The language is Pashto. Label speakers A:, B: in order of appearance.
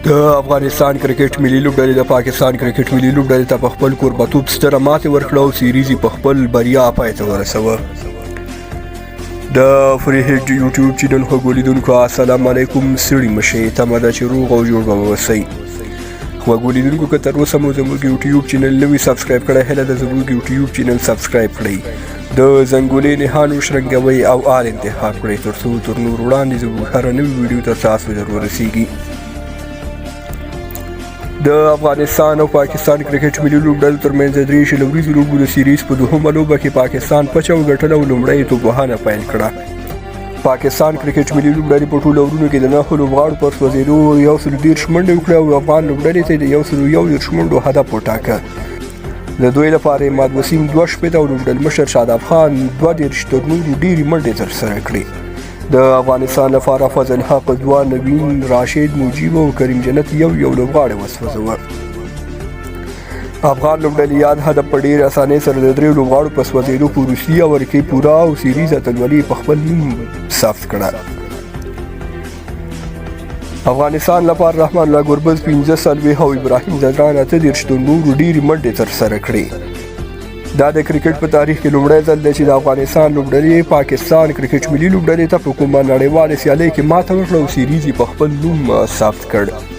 A: د افغانستان کرکټ ملي لوبډلې د پاکستان کرکټ ملي لوبډلې ته په خپل کوربتوب ستره ماتې ورکړه او سیریز یې په خپل بریا پای ته ورسوه. د فری هیډ یوټیوب چینل خوږو لیدونکو، السلام علیکم، ستړي مشئ. تمه ده چې روغ او جوړ به اوسئ. خوږو لیدونکو، که تر اوسه مو زموږ یوټیوب چینل نه وي سبسکرایب کړی، هیله ده زموږ یوټیوب چینل سبسکرایب کړئ، د زنګولې نښان وشرنګوئ او آل انتخاب کړئ، تر څو تر نور وړاندې زموږ هره نوې ویډیو تر تاسو در ورسیږي. د افغانستان او پاکستان کرکټ ملي لوبډلو ترمنځ د 3 20 اوریزو لوبو د سیریز په دوهمه لوبه کې پاکستان پچه وګټله او لومړی یې توپوهنه پیل کړه. پاکستان کرکټ ملي لوبډلې په ټولو اورونو کې د نهو لوبغاړو پر سوځېدو 130 منډې وکړې او افغان لوبډلې ته د 131 منډو هدف وټاکه. د دوی لپاره عماد وسیم 62 او لوبډلمشر شاداب خان 32 تر نورو ډېرې منډې ترسره کړې. د افغانستان لپاره فضل حق 2، نوین راشد، مجیب او کریم جنت یو یو لوبغاړی وسوځوه. افغان لوبډلې یاد هدف په ډېرې اسانۍ سره د دریو لوبغاړو په سوځېدو په وروستي اور کې پوره او سیریز اتلولي په خپل نوم ثبت کړه. افغانستان لپاره رحمان الله ګربز 45 او ابراهیم ځدران 38 د نورو ډېرې منډې ترسره کړې. دا د کرکټ په تاریخ کې لومړی ځل دی چې د افغانستان لوبډلې پاکستان کرکټ ملي لوبډلې ته په کومه نړیواله سیالۍ کې ماته ورکړه او سیریز یې په خپل نوم ثبت کړ.